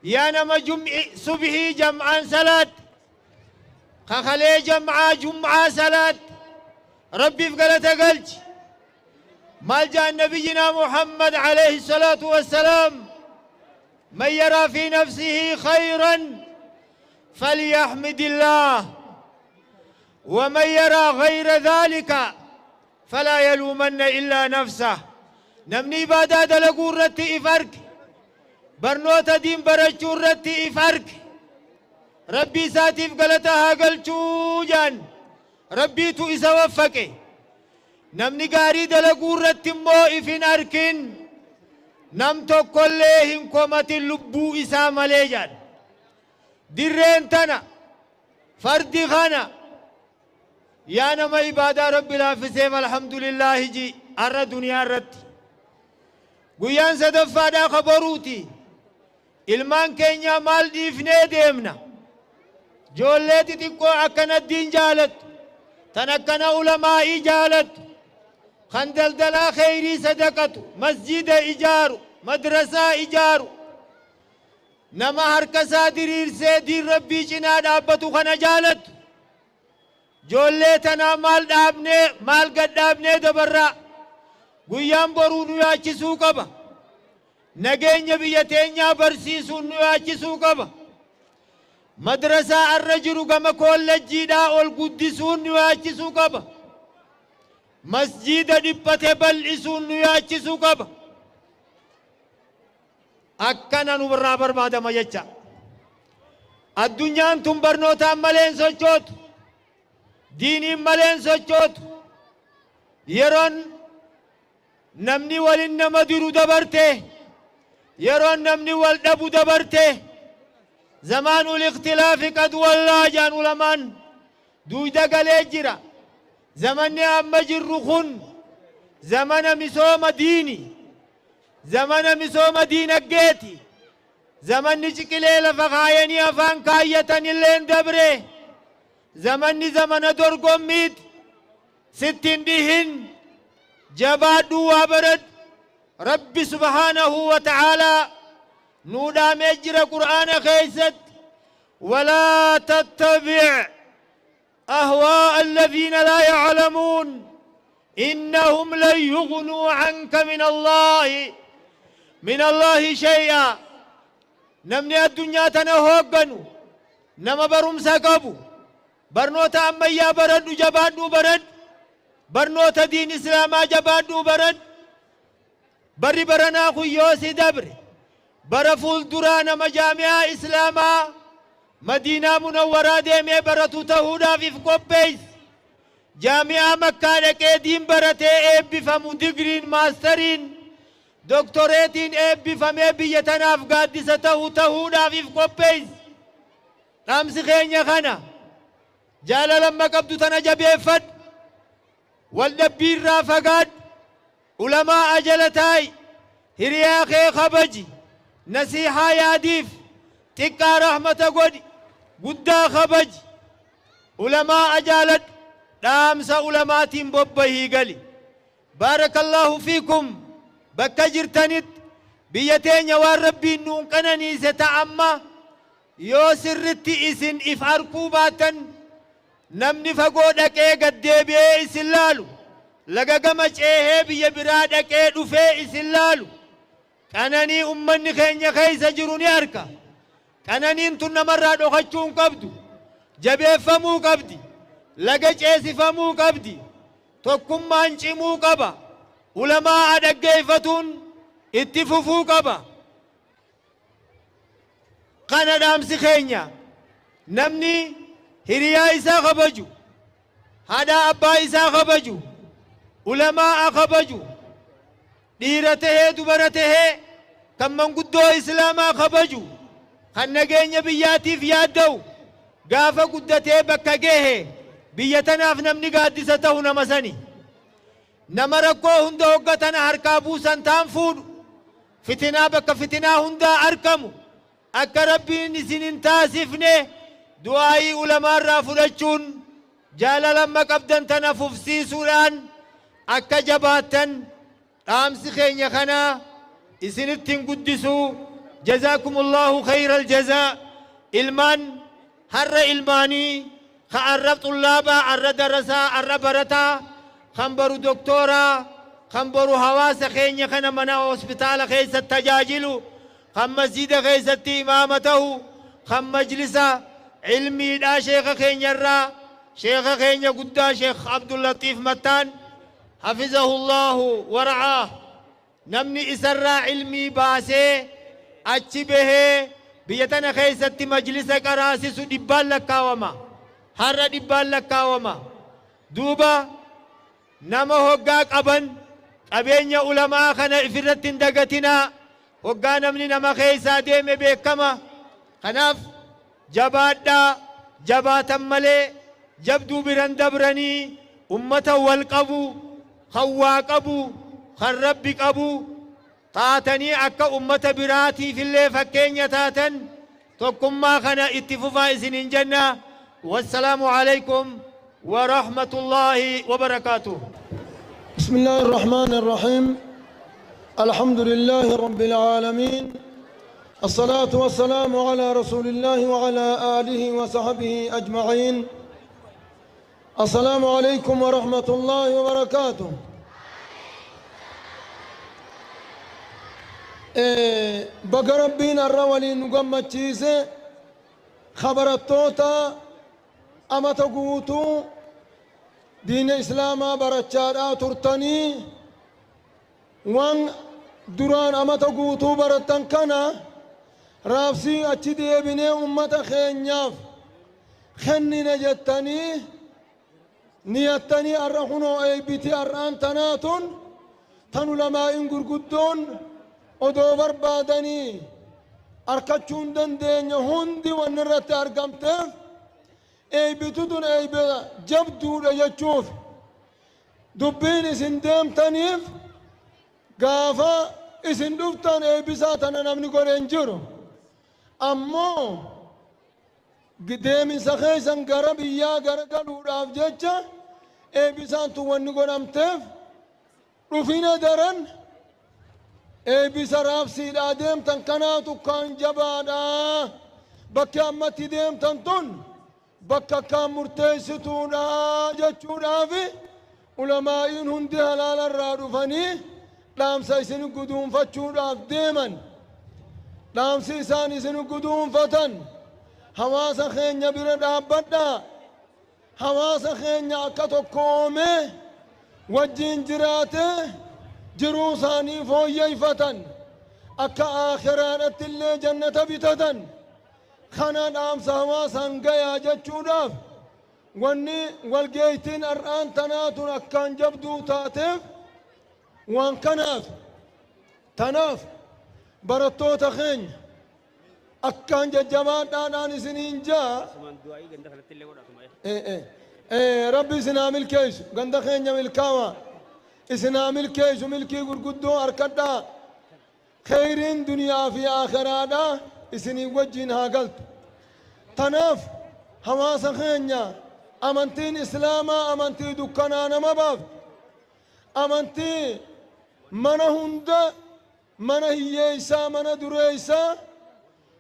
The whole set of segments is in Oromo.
Yaa nama jum'i subhii jam'aan salaatte, kakalee jam'aa jum'aa salaatte, Rabbiif galata galchi. Maal ja'an nabiyyinaa Muhammad alayhi salaatu wassalaam? Man yaraa fi nafsihi khayran falyahmidillaah wa man yaraa ghayra dhaalika falaa yaluumanna illaa nafsah. Namni ibaadaa dalaguu irratti if arge, barnoota diin barachuu irratti if arge, Rabbii isaatiif galata haa galchuu jaan. Rabbiitu isa waffaqe. Namni gaarii dalaguu irratti immoo if hin arkin, nam tokkollee hin komatin lubbuu isaa malee jaan. Dirreen tana, fardi kana. Yaa nama ibaadaa Rabbi laaffiseef alhamdulillaahi ji har'a duniyaa irratti. Guyyaan sadaffaadhaa ka boruuti. Ilmaan keenyaa maal dhiifnee deemna? Joollee xixiqqoo akkana diin jaalattu, tan akkana ulamaa'ii jaalattu, kan daldalaa kheyrii sadaqatu, masjida ijaaru, madrasaa ijaaru, nama harka isaa diriirsee diin Rabbii cinaa dhaabbatu kana jaalattu. Joollee tanaa maal dhaabnee, maal gad dhaabnee dabarraa? Guyyaan boruu nu yaachisuu qaba. Nageenya biyya teenyaa barsiisuun nu yaachisuu qaba. Madrasaa arra jiru gama koollejjiidhaa ol guddisuun nu yaachisuu qaba. Masjiida dhiphate bal'isuun nu yaachisuu qaba. Akkana nu irraa barbaadama jecha. Addunyaan tun barnootaan malee hin sochootu. Diiniin malee hin sochootu. Yeroon namni walin nama diru dabarte, yeroon namni wal dhabu dabarte, zamaanul ikhtilaafi qad wallaa jaan ulamaan duuyda galee jira. Zamanni amma jirru kun zamana misooma diini, zamana misooma diinaggeeti. Zamanni ciqilee lafa kaayanii afaan kaayyatan illeen dabre. Zamanni zamana dorgommiiti. Sitti hin dhihin, jabaadhuu waa baradhu. Rabbi subhaanahu wa ta'aalaa nuu dhaamee jira Qur'aana keessatti: walaa tattabi' ahwaa'a alladhiina laa ya'lamuun innahum lan yughnuu anka min Allaahi shay'a. Namni addunyaa tana hoogganu nama barumsa qabu. Barnoota ammayyaa baradhu, jabaadhuu baradhu. Barnoota diin Islaamaa jabaadhuu baradhu. Barri baranaa kun yoo si dabre, bara fuulduraa nama jaami'aa Islaamaa Madiinaa Munawwaraa deemee baratu ta'uudhaaf if qopheessi. Jaami'aa Makkaa dhaqee diin baratee eebbifamu, digriin, maastariin, doktoreetiin eebbifamee biyya tanaaf gaaddisa ta'u ta'uudhaaf if qopheessi. Dhaamsi keenya kana. Jaalalamma qabdu tana jabeeffadhu. Waldhabbiirraa fagaadhu. Ulamaa ajala taa'i. Hiriyaa kee kabaji. Nasiihaa yaadiif. Xiqqaa rahmata godhi, guddaa kabaji. Ulamaa ajaaladhu. Dhaamsa ulamaatiin bobbahii gali. Baarakallaahu fiikum. Bakka jirtanitti biyya teenya waan Rabbiin nuun qananiise ta'a. Amma yoo sirritti isin if arkuu baattan, namni fagoo dhaqee gad deebi'ee isin laalu, laga gama ceehee biyya biraa dhaqee dhufee isin laalu, qananii ummanni keenya keessa jiru ni arka. Qananiin tun namarraa dhokachuu hin qabdu. Jabeeffamuu qabdi, laga ceesifamuu qabdi, tokkummaan cimuu qaba, ulamaa dhaggeeffatuun itti fufuu qaba. Kana dhaamsi keenya. Namni hiriyaa isaa kabaju, haadha abbaa isaa kabaju, ulamaa kabaju, dhiira tahee dubara tahee, kan manguddoo Islaamaa kabaju, kan nageenya biyyaatiif yaadda'u, gaafa guddatee bakka gahe biyya tanaaf namni gaaddisa ta'u nama sani. Nama rakkoo hunda hoggatana harkaa buusan taan fuudhu, fitinaa bakka fitinaa hundaa argamu akka Rabbiin isin hin taasifne du'aayii ulamaarraa fudhachuun, jaalalamma qabdan tana fufsiisuudhaan akka jabaattan dhaamsi keenya kana. Isinitti hin guddisuu. Jazaakumullahu khayral jazaa. Ilmaan har'a ilmaanii ka arra xullaabaa, arra darasaa, arra barataa, kan boru doktooraa, kan boru hawaasa keenya kana mana hospitaala keessatti tajaajilu, kan masjida keessatti imaama ta'u, kan majlisa ilmiidhaa sheeka keenyarraa, sheeka keenya guddaa Sheekh Abdullatiif Mattaan hafizahullahu wara'aah, namni isarraa ilmii baasee achi bahee biyya tana keessatti majlisa qaraasisu dhibbaan lakkaawama, har'a dhibbaan lakkaawama. Duuba nama hoggaa qaban qabeenya ulamaa kana ifirratti hin dagatinaa. Hoggaa namni nama keessaa deeme beekama. Kanaaf jabaadhaa, jabaatan malee jabduu biran dabranii ummata wal qabu, kan waa qabu, kan Rabbi qabu taatanii akka ummata biraatiif illee fakkeenya taatan, tokkummaa kana itti fufaa isiniin jenna. Wassalaamu alaykum wa rahmatullaahi wa barakaatuh. بسم الله الرحمن الرحيم، الحمد لله رب العالمين، الصلاة والسلام على رسول الله وعلى آله وصحبه أجمعين. السلام عليكم ورحمة الله وبركاته. Baga Rabbiin arra waliin nu gammachiise. Kabarattoota amata guutuu diina islaamaa barachaadhaa turtanii, waan duraan amata guutuu barattan kana raabsii achi deebinee ummata keenyaaf kennina jettanii niyattanii, arra kunoo eebbiti ar'aan tanaatun tan ulamaa'in gurguddoon odoo barbaadanii arkachuu hin dandeenye hundi wanni irratti argamteef, eebbitu tun eebba jabduudha jechuuf. Dubbiin isin deemtaniif, gaafa isin dhuftan eebbisaa tana namni godhe hin jiru, ammoo deeminsa keessan gara biyyaa gara galuudhaaf jecha eebbisaan tun wanni godhamteef, dhufina daran eebbisa raabsiidhaa deemtan kanaatu kaan jabaadha. Bakki ammatti deemtan tun bakka akkaan murteessituudha jechuudhaafi ulamaa'iin hundi halaalarraa dhufanii dhaamsa isin guduunfachuudhaaf deeman. Dhaamsi isaan isin guduunfatan, hawaasa keenya bira dhaabbadhaa, hawaasa keenya akka tokkoomee wajjiin jiraate jiruu isaanii fooyyeyfatan, akka aakhiraadhatti illee jannata bitatan, kana dhaamsa hawaasaan gayaa jechuudhaaf wanni walgeeytiin har'aan tanaatun akkaan jabduu taateef waan kanaaf. Tanaaf barattoota keenya akkaan jajjabaadhaadhaan isiniin jaa. Rabbi isin haa milkeessu. Ganda keenya milkaawaa isin haa milkeessu. Milkii gurguddoo harkadhaa, kheyriin duniyaa fi aakhiraadhaa isinii wajjiin haa galtu. Tanaaf hawaasa keenya, amantiin islaamaa amantii dukkanaa nama baafti, amantii mana hunda, mana hiyyeeysaa, mana dureeysaa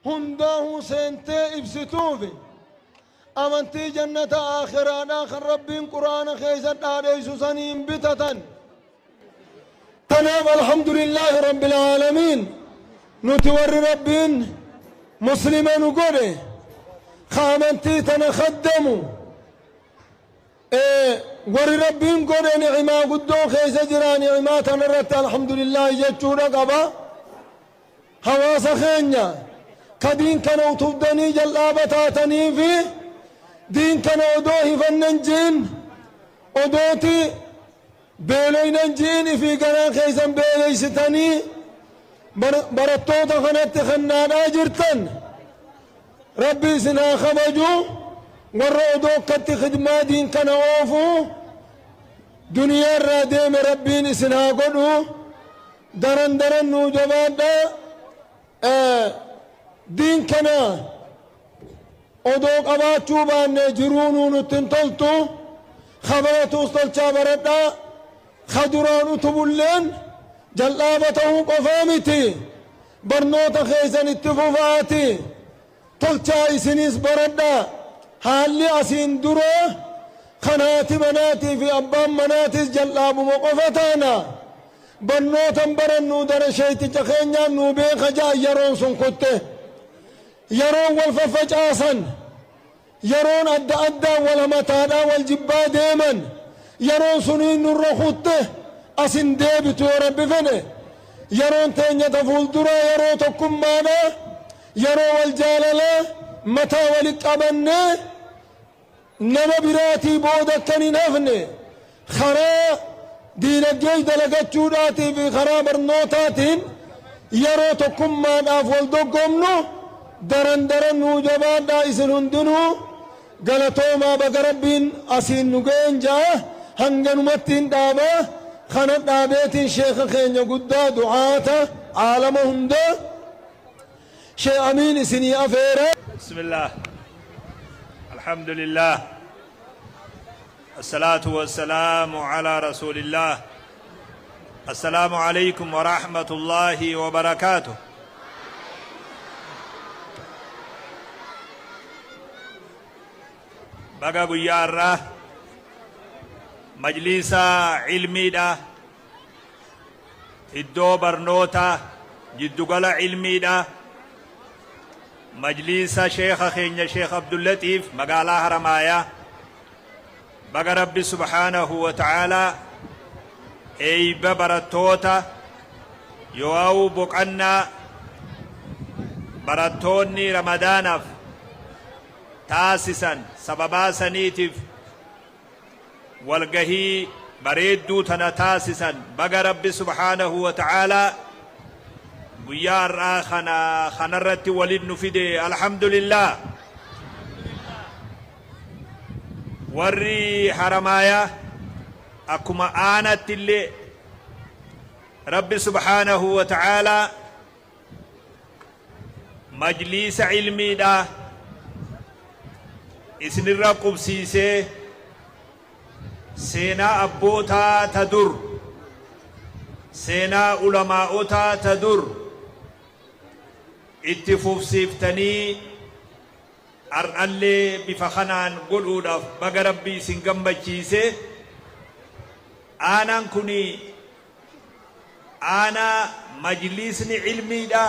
hundaahuu seentee ibsituufi, amantii jannata aakhiraadhaa kan Rabbiin Quraana keessa dhaadheeysu saniin bitatan. Tanaaf alhamdulillaahi rabbil aalamiin, nuti warri Rabbiin muslima nu godhe ka amantii tana khaddamu, warri Rabbiin godhe ni'imaa guddoo keessa jira. Ni'imaa tana irratti alhamdulillaahi jechuudha qaba. Hawaasa keenya ka diin kana utubdanii jal'aaba taatanii fi diin kana odoo hifannan jiin, odooti beeloynan jiin ifii garaa keessan beeleysitanii barattoota kanatti kennaadhaa jirtan, Rabbi isin haa kabaju. Warra odoo akkatti khidmaa diin kana oofu duniyaa irraa deeme Rabbiin isin haa godhu. Daran daran nuu jabaadha. Diin kana odoo qabaachuu baanne jiruu nuu nutti hin toltu. Kabaratuus tolchaa baradhaa. Ka duraan utubulleen jal'aaba ta'uu qofaa miti. Barnoota keessan itti fufaati tolchaa, isinis baradhaa. Haalli asiin dura kan haati manaatii fi abbaan manaatis jal'aabuma qofa taana, barnootan barannuu dara sheeyticha keenyaan nuu beeka ja'a, yeroon sun kutte. Yeroon wal faffacaasan, yeroon adda addaa wal hamataadhaa wal jibbaa deeman, yeroon sunii nurra kutte. Asin deebitu yoo Rabbi fedhe. Yeroon teenya ta fuulduraa yeroo tokkummaadha, yeroo wal jaalalaa, mataa wali qabannee nama biraatii booda akkan hin hafne, karaa diinagdee dalagachuudhaatii fi karaa barnootaatiin yeroo tokkummaadhaaf wal dorgomnu. Daran daran nuu jabaadhaa. Isin hundinuu galatoomaa. Baga Rabbiin asiin nu ga'een ja'a. Hanganumatti hin dhaabaa. Kana dhaabeetiin sheeka keenya guddaa, du'aata aalama hundaa, Shee Amiin isinii afeera. بسم الله، الحمد لله، الصلاة والسلام على رسول الله. السلام عليكم ورحمة الله وبركاته. Baga guyyaa har'aa majliisa cilmiidha, iddoo barnoota, jiddugala cilmiidha, majliisa sheeka keenya Sheekh Abdullatiif magaalaa Haramaayaa, baga Rabbi subhaanahu wa ta'aalaa eeyba barattoota yoo'awu boqannaa barattoonni Ramadaanaaf taasisan sababaa saniitiif walgahii bareedduu tana taasisan, baga Rabbi subhaanahu wa ta'aalaa guyyaa har'aa kana kanarratti walin nu fide. Alhamdulillah. Warri Haramaayaa akkuma aanatti illee Rabbi subhaanahu wa ta'aalaa majliisa ilmiidha isinirra qubsiisee, seenaa abbootaa ta dur, seenaa ulamaa'otaa ta dur itti fufsiiftanii har'allee bifa kanaan godhuudhaaf baga Rabbi isin gammachiise. Aanaan kun aanaa majliisni ilmiidha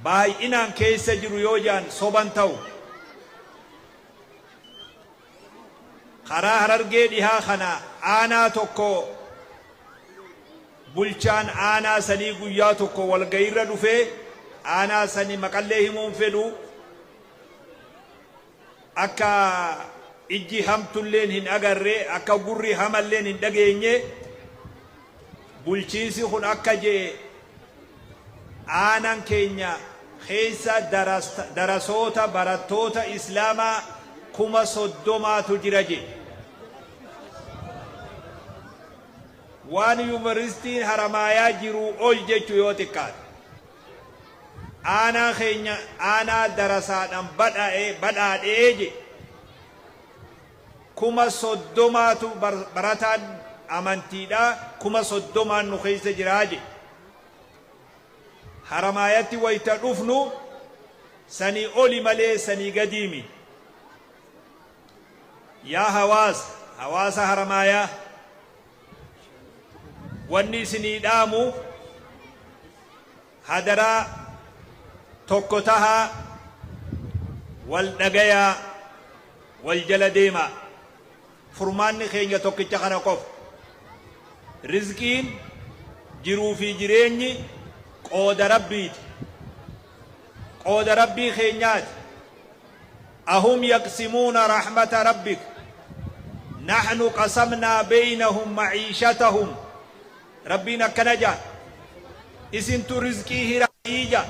baay'inaan keessa jiru yoo jedhan soban ta'u. Karaa Harargee Dhihaa kana aanaa tokko bulchaan aanaa sanii guyyaa tokko walgahiirra dhufee, aanaa sanii maqallee himuun fedhu, akka ijji hamtulleen hin agarre, akka gurri hamalleen hin dhageenye, bulchiinsi kun akka jee, aanaan keenya keessa darasoota, barattoota Islaamaa 30,000tu jira jee. Waan Yuunivarsiitiin Haramaayaa jiruu ol jechuu yoo xiqqaate. Aanaa keenya aanaa darasaadhaan badhaa'ee badhaadhee je. 30,000tu barataan amantiidha 30,000n nu keessa jiraa je. Haramaayatti wayita dhufnu sanii oli malee sanii gadiimi. Yaa hawaasa, hawaasa Haramaayaa, wanni isinii dhaamu hadaraa tokko tahaa, wal dhagayaa, wal jala deemaa. Furmaanni keenya tokkicha kana qofa. Rizqiin, jiruu fi jireenyi qooda Rabbiiti, qooda Rabbii keenyaati. أهم يقسمون رحمة ربك نحن قسمنا بينهم معيشتهم. Rabbiin akkana jaa: isintu rizqii hiraayii jaa.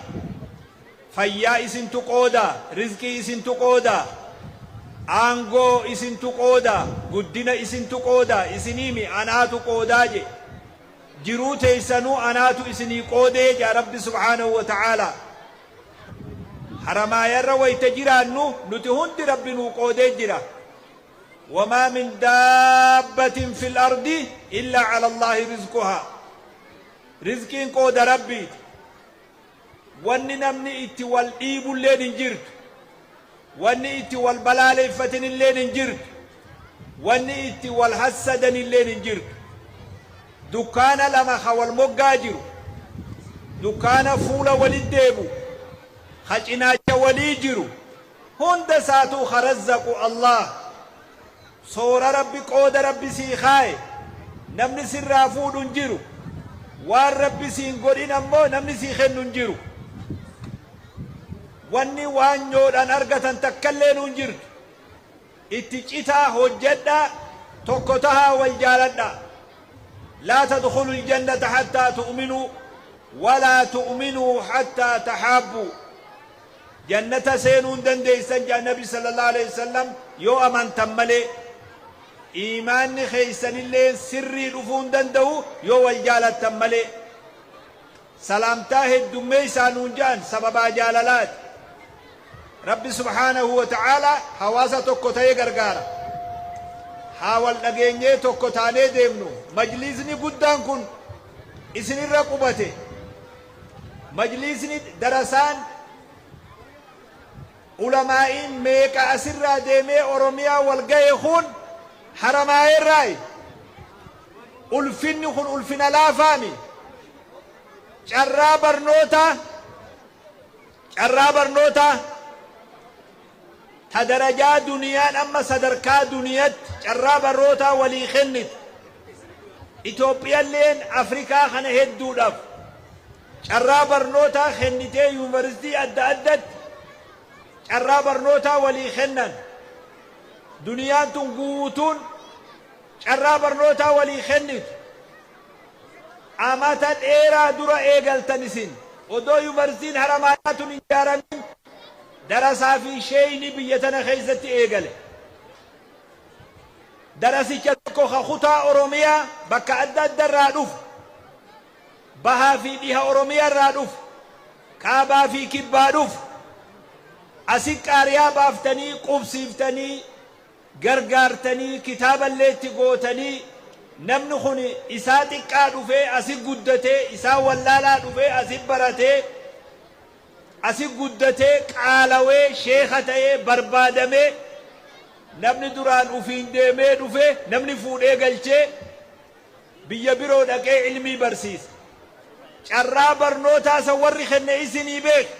Fayyaa isintu qooda, rizqii isintu qooda, aangoo isintu qooda, guddina isintu qooda. Isiniimi anaatu qoodaa je. Jiruu teessanuu anaatu isinii qoodee jaa Rabbi subhaanahu wa ta'aalaa. Haramaayarra wayta jiraannu nuti hundi Rabbi nuu qoodee jira. وما من دابة في الأرض إلا على الله رزقها. Rizqiin qooda Rabbiiti. Wanni namni itti wal dhiibulleen hin jirtu. Wanni itti wal balaaleeffatinilleen hin jirtu. Wanni itti wal hassadanilleen hin jirtu. Dukkaana lama ka wal moggaa jiru, dukkaana fuula walit deebu, ka cinaacha walii jiru, hunda isaatuu ka razzaqu Allaah. Soora Rabbi qooda Rabbi sii kaaye namni sirraa fuudhu hin jiru. Waan Rabbi sii hin godhin ammoo namni sii kennu hin jiru. Wanni waanyoodhaan argatan takkalleenuu hin jirtu. Itti citaa hojjadhaa, tokko tahaa wal jaaladhaa. Laa tadkhulul jannata hattaa tu'minuu walaa tu'minuu hattaa tahaabbuu. Jannata seenuu hin dandeessan jedhan Nabi sallallahu aleyhi wasallam yoo amantan malee. Iimaanni keessanilleen sirrii dhufuu hin danda'u yoo wal jaalattan malee. Salaamtaa heddummeessaa nuun ja'an sababaa jaalalaati. Rabbi subhaanahu wa ta'aalaa hawaasa tokko ta'ee gargaara. Haa wal dhageenyee tokko taanee deemnu. Majliisni guddaan kun isinirra qubate. Majliisni darasaan ulamaa'iin meeqa asirraa deemee Oromiyaa wal gahe kun Haramaayeerraayi. Ulfinni kun ulfina laafaami. Carraa barnootaa carraa barnootaa ta darajaa duniyaan amma sadarkaa duniyatti carraa barnootaa walii kennite. Itoophiyalleen Afrikaa kana hedduudhaaf carraa barnootaa kennitee yuunivarsiitii adda addatti carraa barnootaa walii kennan. Duniyaan tun guutuun carraa barnootaa walii kennitu. Amata dheeraa dura eegaltan isin. Odoo yuunivarsiitiin Haramaayaa tun hin ijaaramin darasaa fi sheeyni biyya tana keessatti eegale. Darasicha tokko ka kutaa Oromiyaa bakka adda adda irraa dhufu, bahaa fi dhiha Oromiyaa irraa dhufu, kaabaa fi kibbaa dhufu, asi qaariyaa baaftanii qubsiiftanii gargaartanii kitaaballee itti gootanii namni kun isaa xiqqaa dhufee asi guddatee isaa wallaalaa dhufee asi baratee asi guddatee qaalawee sheekha ta'ee barbaadamee namni duraan ufiin deemee dhufe namni fuudhee galchee biyya biroo dhaqee ilmii barsiisa. Carraa barnootaa san warri kenne isinii beeka.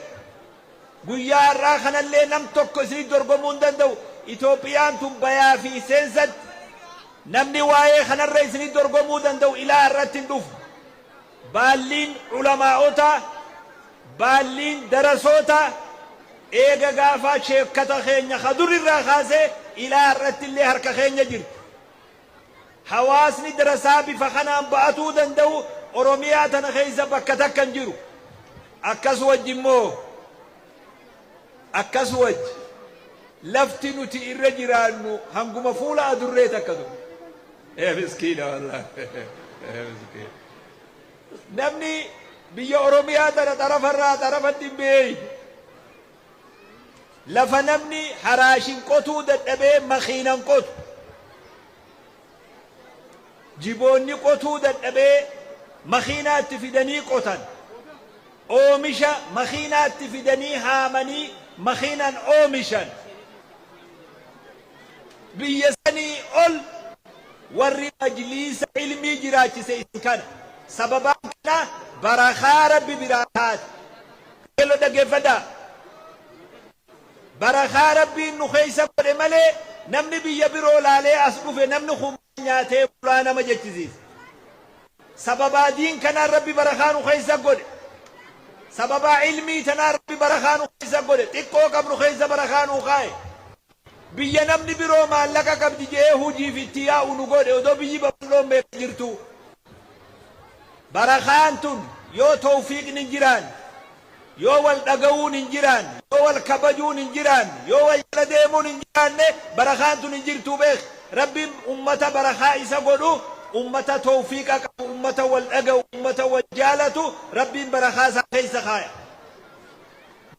Guyyaa har'aa kanallee nam tokko isinii dorgomuu hin danda'u. Itoophiyaan tun bayaa fi seensatti namni waa'ee kanarra isinii dorgomuu danda'u ilaa har'atti hin dhufu. Baalliin ulamaa'otaa, baalliin darasootaa eega gaafaa sheekkata keenya ka dur irraa kaasee ilaa har'atti illee harka keenya jirti. Hawaasni darasaa bifa kanaan ba'atuu danda'u Oromiyaa tana keessa bakka takka hin jiru. Akkas wajji immoo akkas wajji lafti nuti irra jiraannu hanguma fuula adurree takka ture. Ee miskiina wallaahi. Ee miskiina. Namni biyya Oromiyaa tana xarafarraa xarafatti hin beeyne. Lafa namni haraashin qotuu dadhabee makiinan qotu. Jiboonni qotuu dadhabee makiinaa itti fidanii qotan. Oomisha makiinaa itti fidanii haamanii makiinan oomishan. Biyya sanii ol warri majliisa ilmii jiraachise isin kana. Sababaan kana barakaa Rabbi biraa taate. Qajeello dhaggeeffadhaa. Barakaa Rabbiin nu keessa godhe malee namni biyya biroo laalee as dhufe namni kun nyaatee bulaa nama jechisiisa. Sababaa diin kanaan Rabbi barakaa nu keessa godhe. Sababaa ilmii tanaan Rabbi barakaa nu keessa godhe. Xiqqoo qabnu keessa barakaa nu kaaye. Biyya namni biroo maallaqa qabdi je'ee hujiif itti yaa'u nu godhe odoo biyyi babal'oon meeqa jirtuu. Barakaan tun yoo tawfiiqni hin jiraanne, yoo wal dhaga'uun hin jiraanne, yoo wal kabajuun hin jiraanne, yoo wal jala deemuun hin jiraanne barakaan tun hin jirtuu beeki. Rabbiin ummata barakaa isa godhu, ummata tawfiiqa qabu, ummata wal dhaga'u, ummata wal jaalatu Rabbiin barakaa isaa keessa kaaya.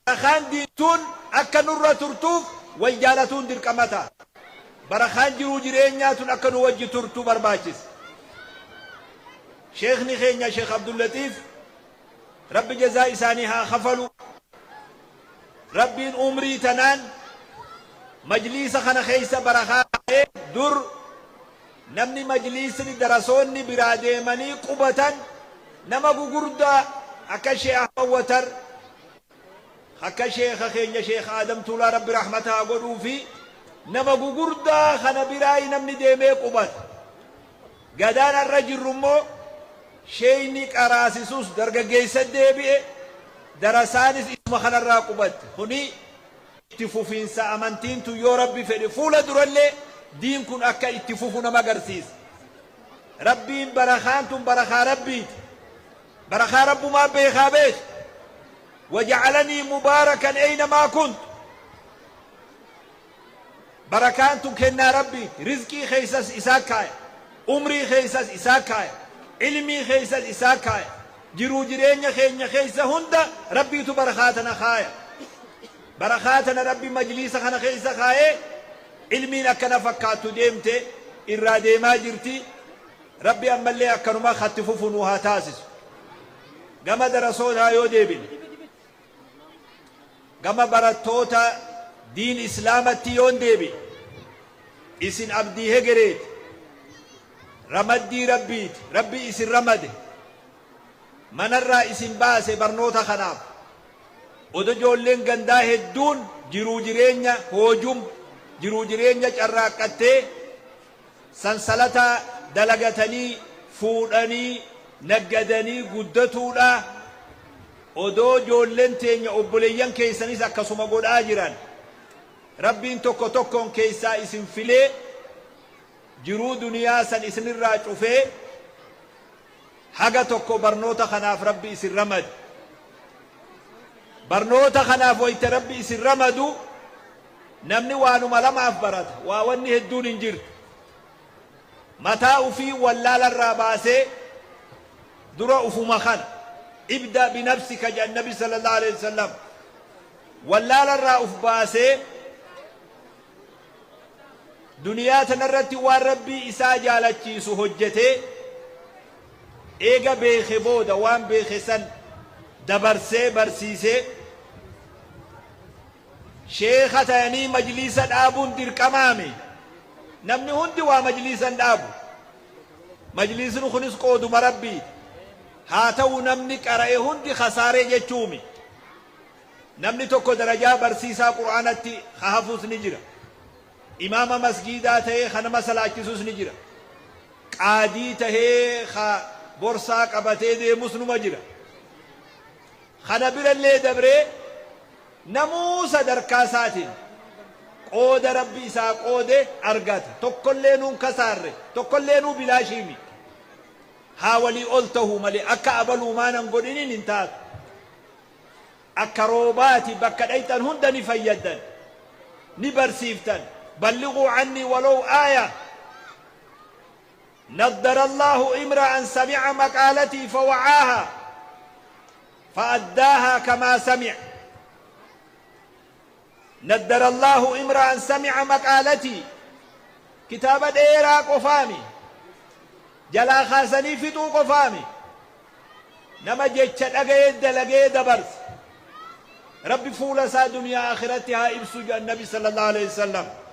Barakaan diimtuun akka nurra turtuuf wal jaalatuun dirqama ta'a. Barakaan jiruu jireenyaa tun akka nu wajji turtu barbaachisa. Sheekhni keenya Sheekh Abdullatiif Rabbi jazaa isaanii haa kafalu. Rabbiin umrii tanaan majliisa kana keessa barakaa kaa'ee. Dur namni majliisni darasoonni biraa deemanii qubatan nama gugurdaa akka Sheekh Ahmad Watar, akka sheekha keenya Sheekh Aadam Tuulaa, Rabbi rahmata haa godhuu, fi nama gugurdaa kana biraa namni deemee qubata. Gadaan har'a jirru immoo sheeyni qaraasisus dargaggeessa deebi'e, darasaanis isuma kanarraa qubatte. Kuni itti fufiinsa amantiin tun yoo Rabbi fedhe fuula durallee diin kun akka itti fufu nama agarsiisa. Rabbiin barakaan tun barakaa Rabbiiti. Barakaa Rabbumaa beekaa beek. وجعلني مباركا أينما كنت. Barakaan tun kennaa Rabbiiti. Rizqii keeysas isaa kaaya, umrii keeysas isaa kaaya, ilmii keeysas isaa kaaya, jiruu jireenya keenya keeysa hunda Rabbiitu barakaa tana kaaya. Barakaa tana Rabbi majliisa kana keeysa kaayee ilmiin akkana fakkaattu deemte irraa deemaa jirti. Rabbi ammallee akkanuma katti fufu nu haa taasisu. Gama darasootaa yoo deebine, gama barattoota diin Islaamatti yoon deebine, isin abdii hegereeti, ramaddii Rabbiiti. Rabbi isin ramade, manarraa isin baase barnoota kanaaf. Odo ijoolleen gandaa hedduun jiruu jireenya hoojum jiruu jireenya carraaqqattee sansalata dalagatanii fuudhanii naggadanii guddatuudha, odoo ijoolleen teenya obboleeyyan keessanis akkasuma godhaa jiran, Rabbiin tokko tokkoon keessaa isin filee jiruu duniyaa san isinirraa cufee haga tokko barnoota kanaaf Rabbi isin ramade. Barnoota kanaaf wayta Rabbi isin ramadu, namni waanuma lamaaf barata. Waa wanni hedduun hin jirtu. Mataa ufii wallaalarraa baasee dura ufuma kana, ابدأ بنفسك jedhan Nabi صلى الله عليه وسلم. Wallaalarraa uf baasee duniyaa tanarratti waan Rabbii isaa jaalachiisu hojjetee, eega beeke booda waan beeke san dabarsee barsiisee. Sheeka ta'anii majliisa dhaabuun dirqamaami. Namni hundi waa majliisan dhaabu. Majliisni kunis qooduma Rabbiiti. Haa ta'u, namni qara'e hundi kasaaree jechuumi. Namni tokko darajaa barsiisaa Qur'aanatti hafuus ni jira. Imaama masgiidaa ta'ee ka nama salaachisus ni jira. Qaadii tahee ka borsaa qabatee deemus numa jira. Kana birallee dabree namuu sadarkaa isaatiin qooda Rabbi isaa qoode argata. Tokkollee nuun kasaarre, tokkollee nuu bilaashiimi. Haa walii ol tahuu malee akka abaluu maanan godhiniin hin taatu. Akka roobaati bakka dhayxan hunda ni fayyaddan, ni barsiiftan. بلغوا عني ولو آية. نضر الله امرأ سمع مقالتي فوعاها فأداها كما سمع. نضر الله امرأ سمع مقالتي. Kitaaba dheeraa qofaami, jalaa kaasanii fixuu qofaami. Nama jecha dhaga'ee dalagee dabarse, Rabbi fuula isaa duniyaa akhiratti haa ibsu jedhan Nabi صلى الله عليه وسلم.